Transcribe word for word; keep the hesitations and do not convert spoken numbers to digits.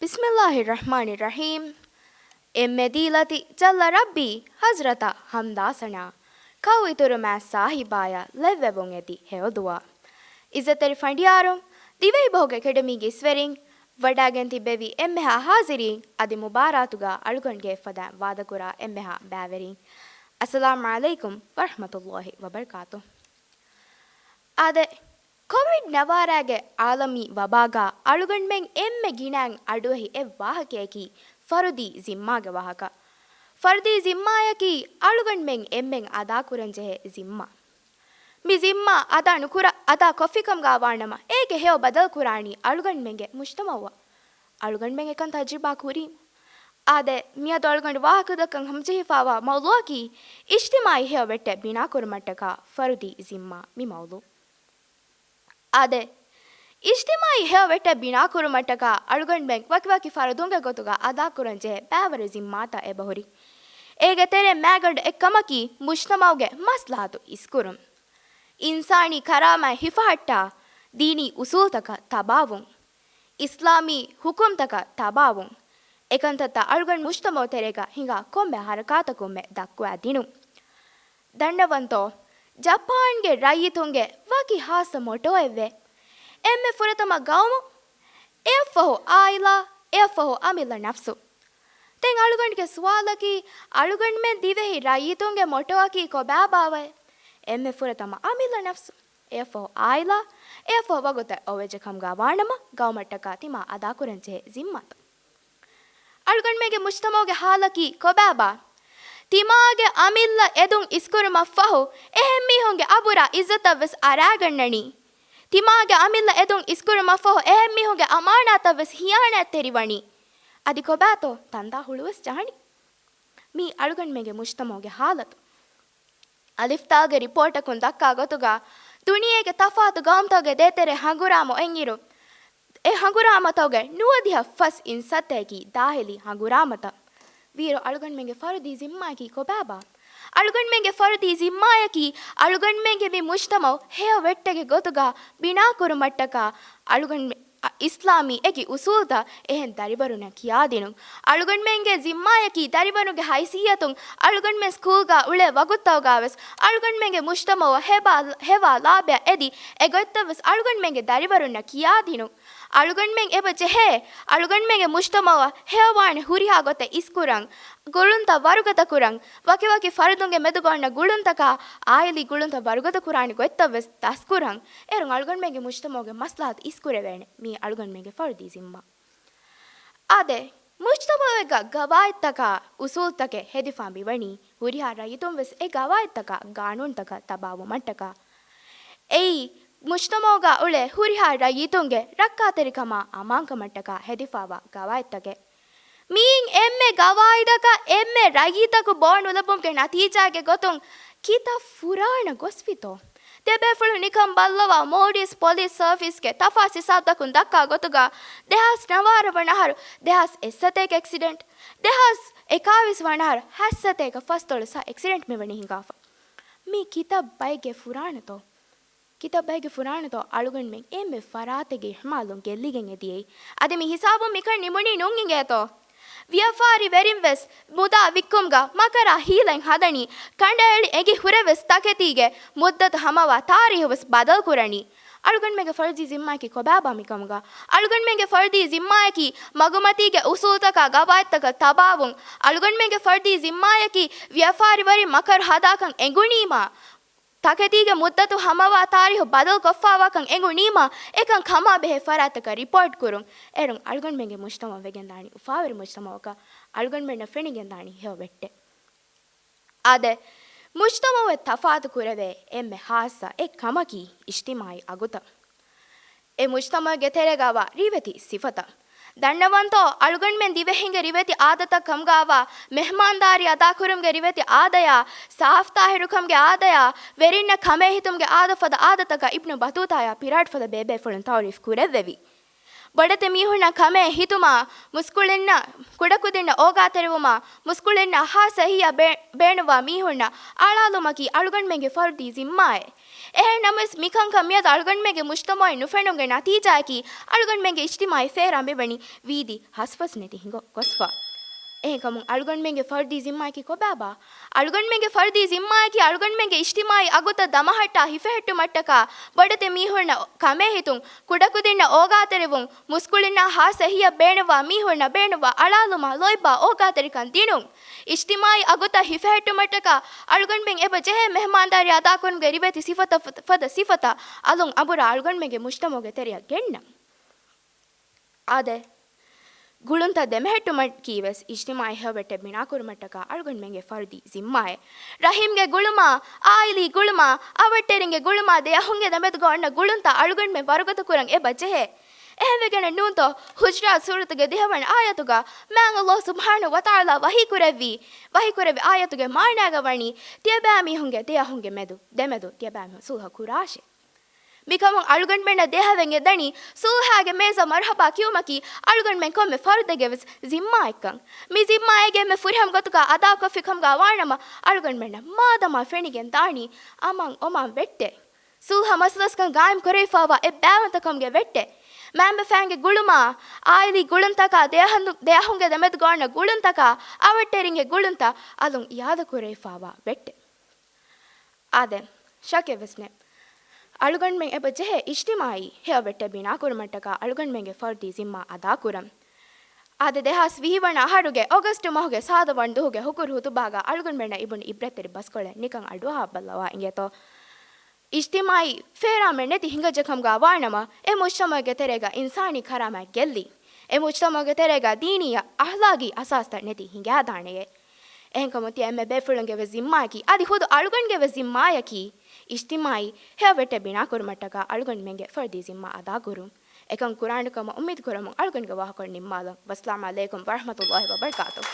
ބިސްމިއްލާހި ރަޙްމާނި ރަޙީމް. އެންމެ ދީލަތި ޖައްލަ ރައްބީ ޙަޟްރަތަށް ޙަމްދާ ސަނާ، ކައު އިތުރު މާތް ސާހިބާޔަށް ލެއްވެވުން އެދި ހެޔޮދުޢާ. ޢިއްޒަތްތެރި ފަނޑިޔާރުން، ދިވެހިބަހުގެ އެކަޑަމީގެ އިސްވެރިން، ވަޑައިގެން ތިއްބެވި އެންމެހާ ޙާޟިރީން، އަދި މުބާރާތުގަ އަޅުގަނޑުގެ އެއްފަދައިން ވާދަކުރާ އެންމެހާ ބައިވެރިން، އައްސަލާމު ޢަލައިކުމް ވަރަޙްމަތުﷲި ވަބަރަކާތު. އާދެ، ކޮވިޑް ނަވާރާގެ ޢާލަމީ ވަބާގަ އަޅުގަނޑުމެން އެންމެ ގިނައިން އަޑުއެހި އެއް ވާހަކަޔަކީ ފަރުދީ ޒިންމާގެ ވާހަކަ. ފަރުދީ ޒިންމާޔަކީ އަޅުގަނޑުމެން އެންމެން އަދާކުރަންޖެހޭ ޒިންމާ. މި ޒިންމާ އަދާ ނުކުރާ، އަދާ ކޮށްފިކަމުގަ ވާނަމަ، އޭގެ ހެޔޮ ބަދަލު ކުރާނީ އަޅުގަނޑުމެންގެ މުޖްތަމަޢުއަށް. އަޅުގަނޑުމެން އެކަން ތަޖްރިބާ ކުރީމު. އާދެ، މިއަދު އަޅުގަނޑު ވާހަކަދައްކަން ހަމަޖެހިފައިވާ މައުޟޫޢަކީ، އިޖްތިމާޢީ ހެޔޮ ވެއްޓެއް ބިނާކުރުމަށްޓަކާ ފަރުދީ ޒިންމާ މި މައުޟޫޢު. އާދެ، އިޖްތިމާޢީ ހެޔޮ ވެއްޓެއް ބިނާކުރުމަށްޓަކާ އަޅުގަނޑުމެން ވަކިވަކި ފަރުދުންގެ ގޮތުގަ އަދާކުރަންޖެހޭ ބައިވަރު ޒިންމާތައް އެބަހުރި. އޭގެ ތެރެއިން މާގަނޑު އެއްކަމަކީ މުޖްތަމަޢުގެ މަސްލަހަތު އިސްކުރުން. އިންސާނީ ކަރާމާތް ހިފަހައްޓާ، ދީނީ އުސޫލުތަކަށް ތަބާވުން، އިސްލާމީ ޙުކުމްތަކަށް ތަބާވުން، އެކަންތައްތައް އަޅުގަނޑު މުޖްތަމަޢު ތެރޭގަ ހިނގާ ކޮންމެ ހަރަކާތަކުންމެ ދައްކުވާ ދިނުން. ދަންނަވަންތޯ، ޖަޕާންގެ ރައްޔިތުންގެ ވަކި ހާއްސަ މޮޓޯއެއްވޭ. އެންމެ ފުރަތަމަ ގައުމު، އެއަށްފަހު އާއިލާ، އެއަށްފަހު އަމިއްލަ ނަފްސު. ދެން އަޅުގަނޑުގެ ސުވާލަކީ، އަޅުގަނޑުމެން ދިވެހި ރައްޔިތުންގެ މޮޓޯއަކީ ކޮބާބާވައޭ؟ އެންމެ ފުރަތަމަ އަމިއްލަ ނަފްސު، އެއަށްފަހު އާއިލާ، އެއަށްފަހު ވަގުތެއް އޮވެއްޖެ ކަމުގަ ވާނަމަ، ގައުމަށްޓަކާ ތިމާ އަދާކުރަންޖެހޭ ޒިންމާތައް. އަޅުގަނޑުމެންގެ މުޖްތަމަޢުގެ ޙާލަކީ ކޮބާބާ؟ ތިމާގެ އަމިއްލަ އެދުން އިސްކުރުމަށްފަހު، އެހެންމީހުންގެ އަބުރާ ޢިއްޒަތަށްވެސް އަރާގަންނަނީ. ތިމާގެ އަމިއްލަ އެދުން އިސްކުރުމަށްފަހު، އެހެންމީހުންގެ އަމާނާތަށްވެސް ހިޔާނާތްތެރިވަނީ. އަދި ކޮބާތޯ ތަންދާ ހުޅުވެސް ޖަހަނީ؟ މީ އަޅުގަނޑުމެންގެ މުޖްތަމަޢުގެ ޙާލަތު. އަލިފްތާގެ ރިޕޯޓަކުން ދައްކާ ގޮތުގަ، ދުނިޔޭގެ ތަފާތު ގައުމުތަކުގެ ދޭތެރޭ ހަނގުރާމަ އޮތްއިރު، އެ ހަނގުރާމަތަކުގެ ނުވަދިހަ ފަސް އިން ސައްތައަކީ ދާހިލީ ހަނގުރާމަތައް. ވީއިރު އަޅުގަނޑުމެންގެ ފަރުދީ ޒިންމާއަކީ ކޮބާބާ؟ އަޅުގަނޑުމެންގެ ފަރުދީ ޒިންމާއަކީ އަޅުގަނޑުމެންގެ މި މުޖްތަމަޢު ހެޔޮ ވެއްޓެއްގެ ގޮތުގަ ބިނާކުރުމަށްޓަކާ އަޅުގަނޑުމެ-، އަ، އިސްލާމީ އެކި އުސޫލުތައް އެހެން ދަރިވަރުންނަށް ކިޔާދިނުން. އަޅުގަނޑުމެންގެ ޒިންމާއަކީ ދަރިވަރުންގެ ހައިސިއްޔަތުން އަޅުގަނޑުމެން ސްކޫލްގަ އުޅޭ ވަގުތުތަކުގަވެސް އަޅުގަނޑުމެންގެ މުޖްތަމަޢުއަށް ހެވާ، ހެވާ ލާބެއް އެދި، އެގޮތްތައްވެސް އަޅުގަނޑުމެންގެ ދަރިވަރުންނަށް ކިޔާދިނުން. އަޅުގަނޑުމެން އެބަ ޖެހޭ، އަޅުގަނޑުމެންގެ މުޖްތަމަޢަށް ހެޔޮވާނެ ހުރިހާ ގޮތެއް އިސްކުރަން، ގުޅުންތައް ވަރުގަދަކުރަން، ވަކިވަކި ފަރުދުންގެ މެދުގަ އޮންނަ ގުޅުންތަކާ، އާއިލީ ގުޅުންތައް ވަރުގަދަކުރާނެ ގޮތްތައްވެސް ދަސްކުރަން. އޭރުން އަޅުގަނޑުމެންގެ މުޖްތަމަޢުގެ މަސްލަހަތު އިސްކުރެވޭނެ. މީ އަޅުގަނޑުމެންގެ ފަރުދީ ޒިންމާ. އާދެ، މުޖްތަމަޢެއްގަ ގަވާއިދުތަކާ އުސޫލުތަކެއް ހެދިފާ މިވަނީ، ހުރިހާ ރައްޔިތުންވެސް އެ ގަވާއިދުތަކާ ގާނޫނުތަކަށް ތަބާވުމަށްޓަކާ. އެއީ، މުޖްތަމަޢުގަ އުޅޭ ހުރިހާ ރައްޔިތުންގެ ރައްކާތެރިކަމާ އަމާންކަމަށްޓަކާ ހެދިފާވާ ގަވާއިދުތަކެއް. މިއިން އެންމެ ގަވާއިދަކަށް އެންމެ ރައްޔިތަކު ބޯ ނުލައްވުމުގެ ނަތީޖާގެ ގޮތުން ކިތައް ފުރާނަ ގޮސްފިތޯ؟ ދެބޭފުޅުން ނިކަން ބައްލަވާ، މޯލްޑިވްސް ޕޮލިސް ސާވިސްގެ ތަފާސް ހިސާބުތަކުން ދައްކާ ގޮތުގަ، ދެހާސް ނަވާރަ ވަނަ އަހަރު ދެހާސް އެއްސަތޭކަ އެކްސިޑެންޓް، ދެހާސް އެކާވީސް ވަނަ އަހަރު ހަތްސަތޭކަ ފަސްދޮޅަސް އެކްސިޑެންޓް މިވަނީ ހިނގާފަ. މީ ކިތައް ބައެއްގެ ފުރާނަތޯ؟ ކިތައް ބައެއްގެ ފުރާނަތޯ އަޅުގަނޑުމެން އެންމެ ފަރާތެއްގެ އިހުމާލުން ގެއްލިގެން އެދިޔައީ؟ އަދި މި ހިސާބުން މިކަން ނިމުނީ ނޫން އިނގޭތޯ؟ ވިޔަފާރިވެރިން ވެސް މުދާ ވިއްކުމުގަ މަކަރާ ހީލަތް ހަދަނީ، ކަނޑައެޅި އެނގި ހުރެވެސް ތަކެތީގެ މުއްދަތު ހަމަވާ ތާރީހު ވެސް ބަދަލު ކުރަނީ. އަޅުގަނޑުމެންގެ ފަރުދީ ޒިންމާއަކީ ކޮބާބާ މިކަމުގަ؟ އަޅުގަނޑުމެންގެ ފަރުދީ ޒިންމާއަކީ މަގުމަތީގެ އުސޫލުތަކާ ގަވާއިދުތަކަށް ތަބާވުން. އަޅުގަނޑުމެންގެ ފަރުދީ ޒިންމާއަކީ ވިޔަފާރިވެރިން މަކަރު ހަދާކަން އެނގުނީމާ، ތަކެތީގެ މުއްދަތު ހަމަވާ ތާރީހު ބަދަލު ކޮށްފާވާކަން އެނގުނީމާ، އެކަން ކަމާ ބެހޭ ފަރާތްތަކަށް ރިޕޯޓް ކުރުން. އޭރުން އަޅުގަނޑުމެންގެ މުޖްތަމަޢު ވެގެންދާނީ އުފާވެރި މުޖްތަމަޢަކަށް، އަޅުގަނޑުމެންނަށް ފެނިގެންދާނީ ހެޔޮ ވެއްޓެއް. އާދެ، މުޖްތަމަޢު ތަފާތު ކުރެވޭ އެންމެ ހާއްސަ އެއް ކަމަކީ އިޖްތިމާޢީ އަގުތައް. އެ މުޖްތަމަޢުގެ ތެރޭގަވާ ރިވެތި ސިފަތައް. ދަންނަވަންތޯ، އަޅުގަނޑުމެން ދިވެހިންގެ ރިވެތި އާދަތައް ކަމުގަވާ މެހްމާންދާރީ އަދާކުރުމުގެ ރިވެތި އާދަޔާ، ސާފްތާހިރުކަމުގެ އާދަޔާ، ވެރިންނަށް ކަމޭ ހިތުމުގެ އާދަ ފަދަ އާދަތަކަށް އިބްނު ބަތޫތާޔާ ޕިރާޓް ފަދަ ބޭބޭފުޅުން ތަޢުރީފް ކުރެއްވެވި. ބޮޑެތި މީހުންނަށް ކަމޭ ހިތުމާ، މުސްކުޅިންނަށް، ކުޑަކުދިންނަށް އޯގާތެރިވުމާ، މުސްކުޅިންނަށް ހާއްސަ އެހީއަށް ބޭ-، ބޭނުންވާ މީހުންނަށް އަޅާލުމަކީ އަޅުގަނޑުމެންގެ ފަރުދީ ޒިންމާއެއް. އެހެން ނަމަވެސް، މިކަންކަން މިއަދު އަޅުގަނޑުމެންގެ މުޖްތަމަޢުގައި ނުފެނުމުގެ ނަތީޖާއަކީ، އަޅުގަނޑުމެންގެ އިޖްތިމާޢީ ފޭރާ މިވަނީ ވީދި ހަސްފަސް ނެތި ހިނގަ ގޮސްފަ. އެހެންކަމުން، އަޅުގަނޑުމެންގެ ފަރުދީ ޒިންމާއަކީ ކޮބާބާ؟ އަޅުގަނޑުމެންގެ ފަރުދީ ޒިންމާއަކީ، އަޅުގަނޑުމެންގެ އިޖްތިމާޢީ އަގުތައް ދަމަހައްޓާ ހިފެހެއްޓުމަށްޓަކާ، ބޮޑެތި މީހުންނަށް ކަމޭހިތުން، ކުޑަކުދިންނަށް އޯގާތެރިވުން، މުސްކުޅިންނާ ހާއްސަ އެހީއަށް ބޭނުންވާ މީހުންނަށް ބޭނުންވާ އަޅާލުމާ ލޯތްބާ އޯގާތެރިކަން ދިނުން، އިޖްތިމާޢީ އަގުތައް ހިފެހެއްޓުމަށްޓަކާ އަޅުގަނޑުމެން އެބަ ޖެހޭ މެހުމާންދާރީ އަދާކުރުމުގެ ރިވެތި ސިފަތައް ފަ-، ފަދަ ސިފަތައް އަލުން އަނބުރާ އަޅުގަނޑުމެންގެ މުޖްތަމަޢުގެ ތެރެއަށް ގެންނަން. އާދެ، ގުޅުންތައް ދެމެހެއްޓުމަކީވެސް އިޖްތިމާޢީ ހެޔޮ ވެއްޓެއް ބިނާކުރުމަށްޓަކާ އަޅުގަނޑުމެންގެ ފަރުދީ ޒިންމާއެއް. ރަޙީމްގެ ގުޅުމާ، އާއިލީ ގުޅުމާ، އަވަށްޓެރިންގެ ގުޅުމާ، ދެއަހުންގެ ދެމެދުގަ އޮންނަ ގުޅުންތައް އަޅުގަނޑުމެން ވަރުގަދަ ކުރަން އެބަ ޖެހޭ. އެހެންވެގެނެއް ނޫންތޯ، ޙުޖުރާތު ސޫރަތުގެ ދިހަވަނަ އާޔަތުގަ މާތް ﷲ ސުބްޙާނަހޫ ވަތަޢާލާ ވަޙީކުރެއްވީ، ވަޙީކުރެއްވި އާޔަތުގެ މާނާގަ ވަނީ، ތިޔަބައިމީހުންގެ ދެއަހުންގެ މެދު، ދެމެދު ތިޔަބައިމީހުން ޞުލްޙަ ކުރާށޭ. މިކަމުން އަޅުގަނޑުމެންނަށް ދެހަވެން އެދަނީ، ޞުލްޙާގެ މޭޒަށް މަރުޙަބާ ކިޔުމަކީ އަޅުގަނޑުމެން ކޮންމެ ފަރުދެއްގެވެސް ޒިންމާއެއްކަން. މި ޒިންމާއެއްގެ އެންމެ ފުރިހަމަ ގޮތުގަ އަދާކޮށްފިކަމުގަ ވާނަމަ، އަޅުގަނޑުމެންނަށް މާދަމާ ފެނިގެން ދާނީ އަމާން އޮމާން ވެއްޓޭ. ޞުލްޙަ މަސަލަސްކަން ގާއިމް ކުރެވިފައިވާ އެއްބައިވަންތަކަމުގެ ވެއްޓެއް. މައިންބަފައިންގެ ގުޅުމާ، އާއިލީ ގުޅުންތަކާ، ދެއަހަން-، ދެއަހުންގެ ދެމެދުގަ އޮންނަ ގުޅުންތަކާ، އަވަށްޓެރިންގެ ގުޅުންތައް އަލުން އިޢާދަ ކުރެވިފައިވާ ވެއްޓެއް. އާދެ، ޝައްކެއްވެސް ނެތް. އަޅުގަނޑުމެން އެބަ ޖެހޭ އިޖްތިމާޢީ ހެޔޮ ވެއްޓެއް ބިނާކުރުމަށްޓަކާ އަޅުގަނޑުމެންގެ ފަރުދީ ޒިންމާ އަދާކުރަން. އާދެ، ދެހާސް ވިހި ވަނަ އަހަރުގެ އޮގަސްޓު މަހުގެ ސާދަ ވަން ދުހުގެ ހުކުރު ހުތުބާގަ އަޅުގަނޑުމެންނަށް އިބުނު އިބްރަތްތެރި ބަސްކޮޅެއް ނިކަން އަޑުއަހާ ބައްލަވާ އިނގޭތޯ. އިޖްތިމާޢީ ފޭރާމެއް ނެތި ހިނގައްޖެކަމުގަ ވާނަމަ، އެ މުޖްތަމަޢުގެ ތެރޭގަ އިންސާނީ ކަރާމާތް ގެއްލި. އެ މުޖްތަމަޢުގެ ތެރޭގަ ދީނީ އަޚްލާޤީ އަސާސްތައް ނެތި ހިނގާދާނެޔޭ. އެހެންކަމުން ތިޔަ އެންމެ ބޭފުޅުންގެވެސް ޒިންމާއަކީ، އަދި ޚުދު އަޅުގަނޑުގެވެސް ޒިންމާއަކީ، އިޖްތިމާޢީ ހެޔޮ ވެއްޓެއް ބިނާކުރުމަށްޓަކާ އަޅުގަނޑުމެންގެ ފަރުދީ ޒިންމާ އަދާކުރުން. އެކަން ކުރާނެކަމަށް އުއްމީދު ކުރަމުން އަޅުގަނޑުގެ ވާހަކަ ނިންމާލަން. ވައްސަލާމް ޢަލައިކުމް ވަރަޙްމަތުﷲ ވަބަރަކާތުހު.